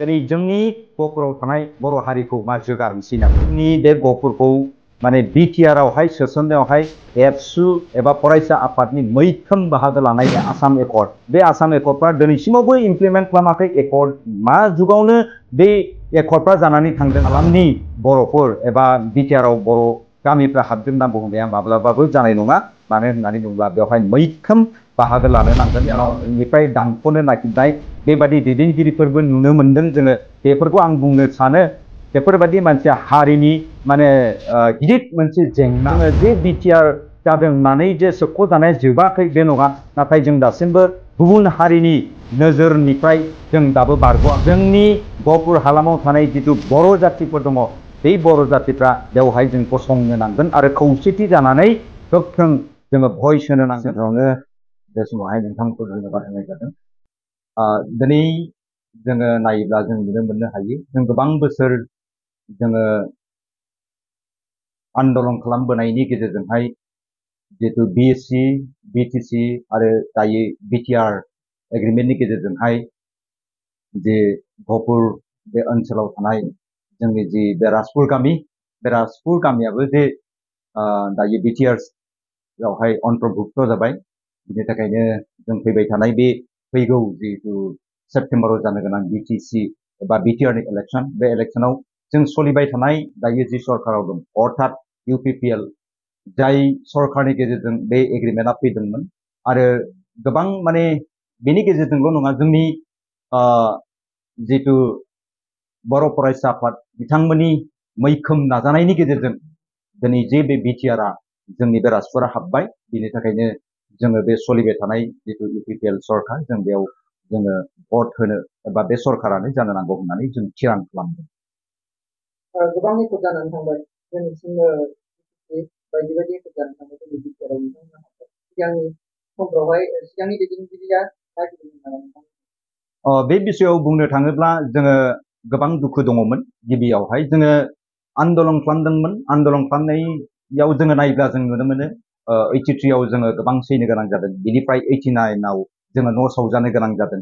दिनै जोंनि गहपुराव थानाय बर' हारिखौ मा जोगारनोसै नामा जोंनि बे गहपुरखौ माने बिटिआर आवहाय सोसननायावहाय एबसु एबा फरायसा आफादनि मैखोम बाहागो लानाय आसाम एकर्ड बे आसाम एकर्डफ्रा दिनैसिमावबो इमप्लिमेन्ट खालामाखै एकर्ड मा जुगावनो बे एकर्डफ्रा जानानै थांदों हालामनि बर'फोर एबा बिटिआर आव बर' गामिफ्रा हाबदों होनना बुंनाया माब्लाबाबो जानाय नङा मानो होननानै बुङोब्ला बेवहाय मैखोम बाहागो लानो नांगोन बेनिफ्राय दानख'नो नागिरनाय बेबादि दैदेनगिरिफोरबो नुनो मोनदों जोङो बेफोरखौ आं बुंनो सानो बेफोरबादि मानसिया हारिनि माने गिदिर मोनसे जेंना जोङो जे बिटिआर जादों होननानै जे सोबख'जानाय जोबाखै बे नङा नाथाय जों दासिमबो गुबुन हारिनि नोजोरनिफ्राय जों दाबो बारग'आ जोंनि गहपुर हालामाव थानाय जिथु बर' जाथिफोर दङ बे बर' जातिफ्रा बेवहाय जों गसंनो नांगोन आरो खौसेथि जानानै गोख्रों जोङो भइस होनो नांगोन बे समावहाय नोंथांखौ धन्यबाद होनाय जादों दिनै जोङो नायोब्ला जों नुनो मोननो हायो जों गोबां बोसोर जोङो आन्दलन खालामबोनायनि गेजेरजोंहाय जिहेतु बिएससि बिटिसि आरो दायो बिटिआर एग्रिमेन्टनि गेजेरजोंहाय जे गहपुर बे ओनसोलाव थानाय जोंनि जि बे राजपुर गामियाबो जे दायो बिटिआर आवहाय अन्तर्भुक्त जाबाय बिनि थाखायनो जों फैबाय थानाय बे फैगौ जिहेतु सेप्तेम्बराव जानो गोनां बिटिसि एबा बिटिआरनि इलेक्सन बे इलेक्सनाव जों सोलिबाय थानाय दायो जि सरकाराव दं अर्थात इउपिपिएल जाय सरकारनि गेजेरजों बे एग्रिमेन्टआ फैदोंमोन आरो गोबां माने बेनि गेजेरजोंल' नङा जोंनि जितु बर' फरायसा आफाद बिथांमोननि मैखोम नाजानायनि गेजेरजों दिनै जे बे बिटिआरआ जोंनि बे राजपुरा हाबबाय बिनि थाखायनो जोङो बे सोलिबाय थानाय जितु इउपिपिएल सरकार जों बेयाव जोङो भट होनो एबा बे सरकारानो जानो नांगौ होननानै जों थिरां खालामदों गोबां एखद जानानै थांबाय जोंनिसिम बायदि बायदि एखद जानानै थांबाय जोंनि बिटिआरआव सिगांनि समफ्रावहाय सिगांनि दैदेनगिरिया बे बिषयाव बुंनो थाङोब्ला जोङो गोबां दुखु दङमोन गिबियावहाय जोङो आन्दलन खालामदोंमोन आन्दलन खालामनायाव जोङो नायोब्ला जों नुनो मोनो 83 आव जोङो गोबां सैनो गोनां जादों बिनिफ्राय 89 आव जोङो न' सावजानो गोनां जादों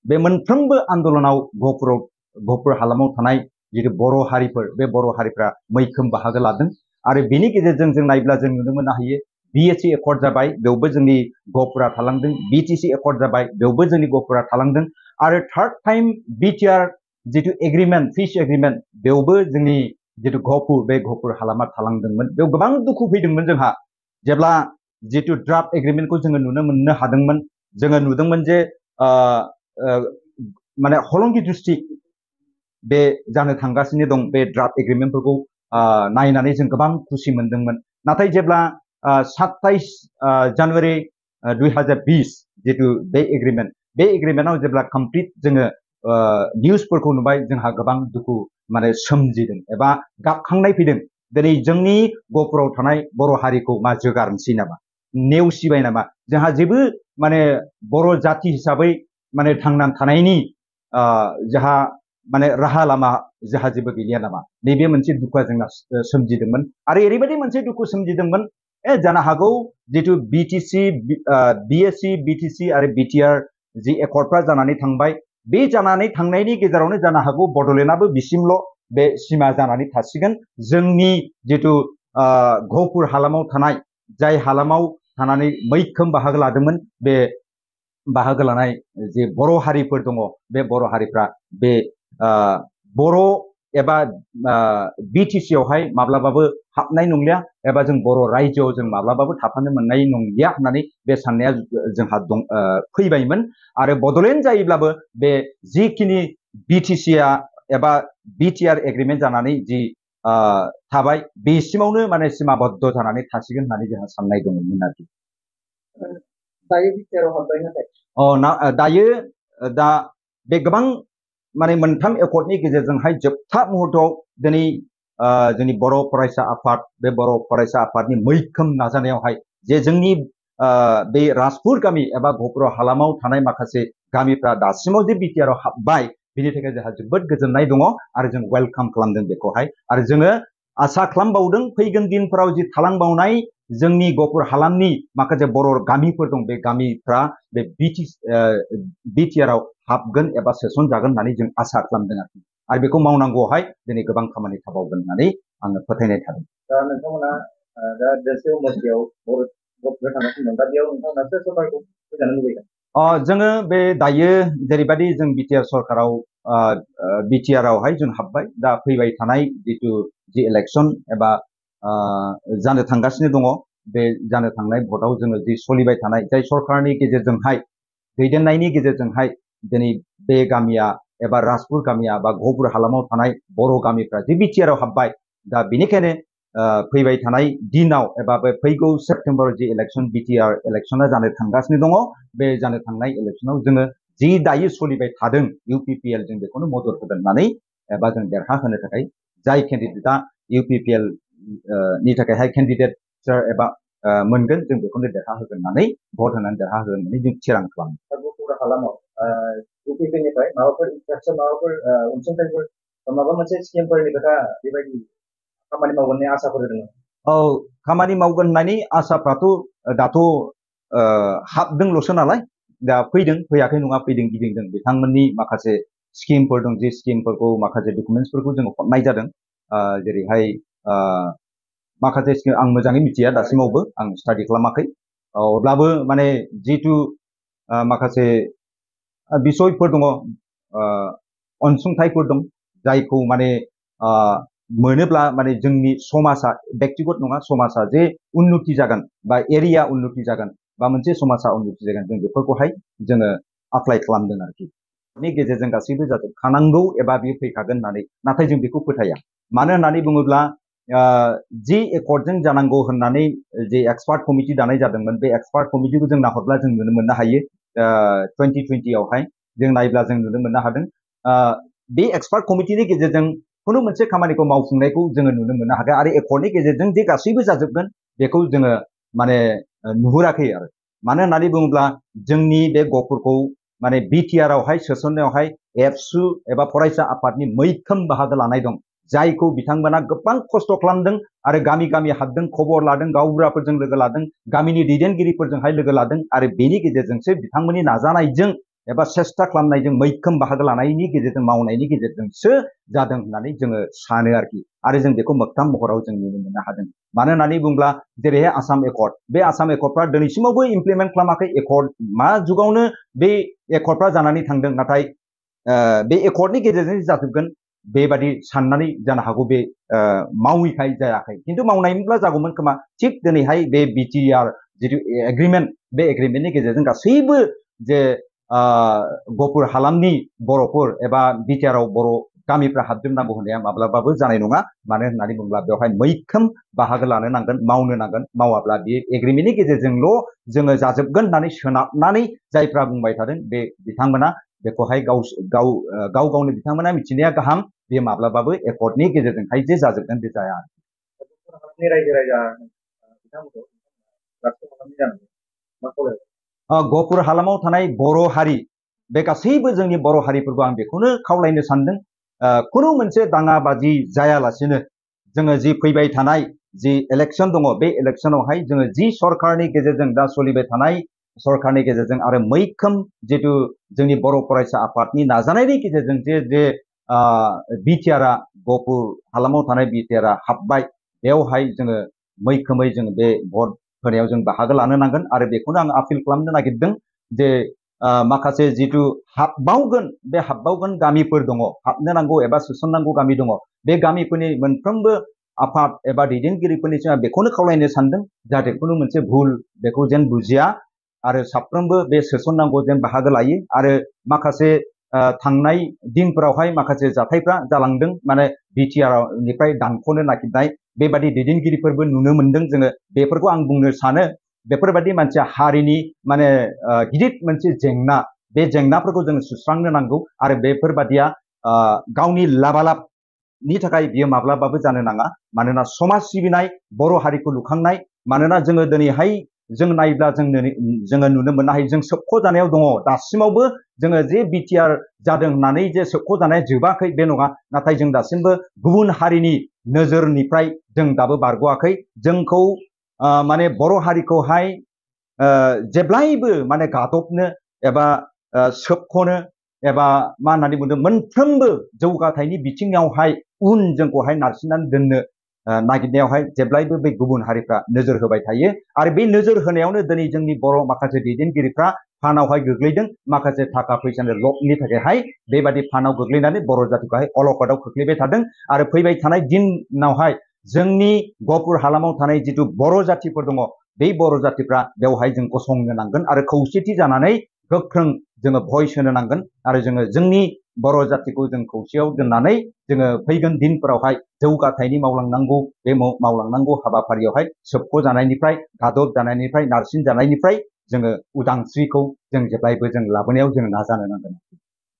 बे मोनफ्रोमबो आन्दलनाव गहपुर हालामाव थानाय जितु बर' हारिफोर बे बर' हारिफ्रा मैखोम बाहागो लादों आरो बेनि गेजेरजों जों नायोब्ला जों नुनो मोननो हायो बिएससि एकर्ड जाबाय बेवबो जोंनि गहपुरा थालांदों बिटिसि एकर्ड जाबाय बेवबो जोंनि गहपुरा थालांदों आरो थार्ड टाइम बिटिआर जितु एग्रिमेन्ट पिस एग्रिमेन्ट बेवबो जोंनि जितु गहपुर बे गहपुर हालामा थालांदोंमोन बेयाव गोबां दुखु फैदोंमोन जोंहा जेब्ला जितु ड्राफ्ट एग्रिमेन्टखौ जोङो नुनो मोननो हादोंमोन जोङो नुदोंमोन जे माने हलंगि डिस्ट्रिक्ट बे जानो थांगासिनो दं बे ड्राफ्ट एग्रिमेन्टफोरखौ नायनानै जों गोबां खुसि मोनदोंमोन नाथाय जेब्ला 27 जानुवारि 2020 जितु बे एग्रिमेन्टआव जेब्ला कमप्लिट जोङो निउसफोरखौ नुबाय जोंहा गोबां दुखु माने सोमजिदों एबा गाबखांनाय फैदों दिनै जोंनि गहपुराव थानाय बर' हारिखौ मा जोगारनोसै नामा नेवसिबाय नामा जोंहा जेबो माने बर' जाति हिसाबै माने थांनानै थानायनि जोंहा माने राहा लामा जोंहा जेबो गैलिया नामा नैबे मोनसे दुखुआ जोंना सोमजिदोंमोन आरो ओरैबायदि मोनसे दुखु सोमजिदोंमोन जानो हागौ जितु बिएससि बिटिसि आरो बिटिआर जि एकर्डफ्रा जानानै थांबाय बे जानानै थांनायनि गेजेरावनो जानो हागौ बड'लेण्डआबो बिसिमल' बे सिमा जानानै थासिगोन जोंनि जितु गहपुर हालामाव थानाय जाय हालामाव थानानै मैखोम बाहागो लादोंमोन बे बाहागो लानाय जे बर' हारिफोर दङ बे बर' हारिफ्रा बे बर' एबा बिटिसि आवहाय माब्लाबाबो हाबनाय नंलिया एबा जों बर' रायजोआव जों माब्लाबाबो थाफानो मोननाय नंलिया होननानै बे साननाया जोंहा फैबायमोन आरो बड'लेण्ड जायोब्लाबो बे जिखिनि बिटिसिआ एबा बिटिआर एग्रिमेन्ट जानानै जि थाबाय बेसिमावनो माने सिमाबद्ध जानानै थासिगोन होननानै जोंहा साननाय दङमोन आरोखि दायो बिटिआरआव हाबबाय नाथाय दायो दा बे गोबां माने मोनथाम एकर्डनि गेजेरजोंहाय जोबथा मुहूर्तआव दिनै जोंनि बर' फरायसा आफाद बे बर' फरायसा आफादनि मैखोम नाजानायावहाय जे जोंनि बे राजपुर गामि एबा गहपुर हालामाव थानाय माखासे गामिफ्रा दासिमाव जे बिटिआरआव हाबबाय बिनि थाखाय जोंहा जोबोद गोजोननाय दङ आरो जों वेलकाम खालामदों बेखौहाय आरो जोङो आसा खालामबावदों फैगोन दिनफोराव जि थालांबावनाय जोंनि गहपुर हालामनि माखासे बर' गामिफोर दं बे गामिफ्रा बे बिटिआरआव हाबगोन एबा सोसनजागोन होननानै जों आसा खालामदों आरो बेखौ मावनांगौहाय दिनै गोबां खामानि थाबावगोन होननानै आङो फोथायनाय थादों। दा नोंथांमोना दा देरसे समस्यायाव बर'फोर थांगासिनो दं दा बेयाव नोंथांमोना सोर सरकारखौ फैजानो लुबैदों? जोङो बे दायो जेरैबायदि जों बिटिआर सरकाराव बिटिआरआवहाय जों हाबबाय दा फैबाय थानाय जि इलेक्सन एबा जानो थांगासिनो दङ बे जानो थांनाय भटआव जोङो जि सोलिबाय थानाय जाय सरकारनि गेजेरजोंहाय दैदेननायनि गेजेरजोंहाय दिनै बे गामिया एबा राजपुर गामिया बा गहपुर हालामाव थानाय बर' गामिफ्रा जि बिटिआरआव हाबबाय दा बेनिखायनो फैबाय थानाय दिनाव एबा बे फैगौ सेप्तेम्बर जि इलेक्सन बिटिआर इलेक्सना जानो थांगासिनो दङ बे जानो थांनाय इलेक्सनाव जोङो जि दायो सोलिबाय थादों इउपिपिएल जों बेखौनो मदद होगोन होननानै एबा जों देरहाहोनो थाखाय जाय केन्डिडेटआ इउपिपिएल नि थाखायहाय केन्डिडेट एबा मोनगोन जों बेखौनो देरहाहोगोन होननानै भट होनानै देरहाहोगोन होननानै जों थिरां खालामो। गहपुर हालामाव इउपिपिएलनिफ्राय माबाफोर इनफ्रास्ट्राक्चार माबाफोर अनसुंथाइफोर माबा मोनसे स्किमफोरनि खोथा बेबायदि खामानि मावगोननि आसाफोर होदों? औ खामानि मावगोन होननायनि आसाफ्राथ' दाथ' हाबदोंल'सो नालाय दा फैदों फैयाखै नङा फैदों गिदिंदों बिथांमोननि माखासे स्किमफोर दं जे स्किमफोरखौ माखासे डकुमेन्टसफोरखौ जोङो हरनाय जादों जेरैहाय माखासे स्किम आं मोजाङै मिथिया दासिमावबो आं स्टाडि खालामाखै अब्लाबो माने जिथु माखासे बिसयफोर दङ अनसुंथाइफोर दं जायखौ माने मोनोब्ला माने जोंनि समाजा व्यक्तिगत नङा समाजा जे उन्नति जागोन बा एरिया उन्नति जागोन बा मोनसे समाजा उन्नति जागोन जों बेफोरखौहाय जोङो एप्लाइ खालामदों आरोखि बेनि गेजेरजों गासैबो जाजोबखानांगौ एबा बेयो फैखागोन होननानै नाथाय जों बेखौ फोथाया मानो होननानै बुङोब्ला जि एकर्डजों जानांगौ होननानै जे एक्सपार्ट कमिटि दानाय जादोंमोन बे एक्सपार्ट कमिटिखौ जों नाहरब्ला जों नुनो मोननो हायो 2020आवहाय जों नायब्ला जों नुनो मोननो हादों बे एक्सपार्ट कमिटिनि गेजेरजों खुनु मोनसे खामानिखौ मावफुंनायखौ जोङो नुनो मोननो हादों आरो एकर्डनि गेजेरजों जे गासैबो जाजोबगोन बेखौ जोङो माने नुहुराखै आरो मानो होननानै बुङोब्ला जोंनि बे गहपुरखौ माने बिटिआरआवहाय सोसननायावहाय एबसु एबा फरायसा आफादनि मैखोम बाहागो लानाय दं जायखौ बिथांमोना गोबां खस्थ' खालामदों आरो गामि गामि हाबदों खबर लादों गावबुराफोरजों लोगो लादों गामिनि दैदेनगिरिफोरजोंहाय लोगो लादों आरो बेनि गेजेरजोंसो बिथांमोननि नाजानायजों एबा सेस्था खालामनायजों मैखोम बाहागो लानायनि गेजेरजों मावनायनि गेजेरजोंसो जादों होननानै जोङो सानो आरोखि आरो जों बेखौ मोगथां महराव जों नुनो मोननो हादों मानो होननानै बुङोब्ला जेरैहाय आसाम एकर्ड बे आसाम एकर्डफ्रा दिनैसिमावबो इमप्लिमेन्ट खालामाखै एकर्ड मा जुगावनो बे एकर्डफ्रा जानानै थांदों नाथाय बे एकर्डनि गेजेरजों जाजोबगोन बेबादि साननानै जानो हागौ बे माविखाय जायाखै खिन्थु मावनायमोनब्ला जागौमोन खोमा थिग दिनैहाय बे बिटिआर जिथु एग्रिमेन्ट बे एग्रिमेन्टनि गेजेरजों गासैबो जे गहपुर हालामनि बर'फोर एबा बिटिआरआव बर' गामिफ्रा हाबजोबनांगौ होननाया माब्लाबाबो जानाय नङा मानो होननानै बुङोब्ला बेवहाय मैखोम बाहागो लानो नांगोन मावनो नांगोन मावाब्ला बे एग्रिमेन्टनि गेजेरजोंल' जोङो जाजोबगोन होननानै सोनाबनानै जायफ्रा बुंबाय थादों बे बिथांमोना बेखौहाय गावनो बिथांमोना मिथिनाया गाहाम बे माब्लाबाबो एकर्डनि गेजेरजोंहाय जे जाजोबगोन बे जाया रायजो राजा बिथांमोनखौ गहपुर हालामाव थानाय बर' हारि बे गासैबो जोंनि बर' हारिफोरखौ आं बेखौनो खावलायनो सानदों खुनु मोनसे दाङाबाजि जायालासेनो जोङो जि फैबाय थानाय जि इलेक्सन दङ बे इलेक्सनावहाय जोङो जि सरकारनि गेजेरजों दा सोलिबाय थानाय सरकारनि गेजेरजों आरो मैखोम जिथु जोंनि बर' फरायसा आफादनि नाजानायनि गेजेरजों जे बिटिआरआ गहपुर हालामाव थानाय बिटिआरआ हाबबाय बेवहाय जोङो मैखोमै जों बे भट होनायाव जों बाहागो लानो नांगोन आरो बेखौनो आं आपिल खालामनो नागिरदों जे माखासे जिथु हाबबावगोन गामिफोर दङ हाबनो नांगौ एबा सोसननांगौ गामि दङ बे गामिफोरनि मोनफ्रोमबो आफाद एबा दैदेनगिरिफोरनिसिम आं बेखौनो खावलायनो सानदों जाहाथे खुनु मोनसे भुल बेखौ जेन बुजिया आरो साफ्रोमबो बे सोसननांगौ जेन बाहागो लायो आरो माखासे थांनाय दिनफोरावहाय माखासे जाथायफ्रा जालांदों माने बिटिआरनिफ्राय दानख'नो नागिरनाय बेबादि दैदेनगिरिफोरबो नुनो मोनदों जोङो बेफोरखौ आं बुंनो सानो बेफोरबादि मानसिया हारिनि माने गिदिर मोनसे जेंना बे जेंनाफोरखौ जों सुस्रांनो नांगौ आरो बेफोरबादिया गावनि लाबालाबनि थाखाय बियो माब्लाबाबो जानो नाङा मानोना समाज सिबिनाय बर' हारिखौ लुखांनाय मानोना जोङो दिनैहाय जों नायब्ला जोङो नुनो मोननो हायो जों सोबख'जानायाव दङ दासिमावबो जोङो जे बिटिआर जादों होननानै जे सोबख'जानाया जोबाखै बे नङा नाथाय जों दासिमबो गुबुन हारिनि नोजोरनिफ्राय जों दाबो बारग'आखै जोंखौ माने बर' हारिखौहाय जेब्लायबो माने गादबनो एबा सोबख'नो एबा मा होननानै बुंदों मोनफ्रोमबो जौगाथायनि बिथिङावहाय जोंखौहाय नारसिननानै दोननो नागिरनायावहाय जेब्लायबो बे गुबुन हारिफ्रा नोजोर होबाय थायो आरो बे नोजोर होनायावनो दिनै जोंनि बर' माखासे दैदेनगिरिफ्रा फानावहाय गोग्लैदों माखासे थाखा फैसानि लबनि थाखायहाय बेबादि फानाव गोग्लैनानै बर' जातिखौहाय अलखदाव खोख्लैबाय थादों आरो फैबाय थानाय दिनावहाय जोंनि गहपुर हालामाव थानाय जिथु बर' जातिफोर दङ बे बर' जातिफ्रा बेवहाय जों गसंनो नांगोन आरो खौसेथि जानानै गोख्रों जोङो भइस होनो नांगोन आरो जोङो जोंनि बर' जातिखौ जों खौसेयाव दोननानै जोङो फैगोन दिनफोरावहाय जौगाथायनि मावलांनांगौ हाबाफारियावहाय सोबख'जानायनिफ्राय गादब जानायनिफ्राय नारसिन जानायनिफ्राय जोङो उदांस्रिखौ जों जेब्लायबो जों लाबोनायाव जों नाजानो नांगोन।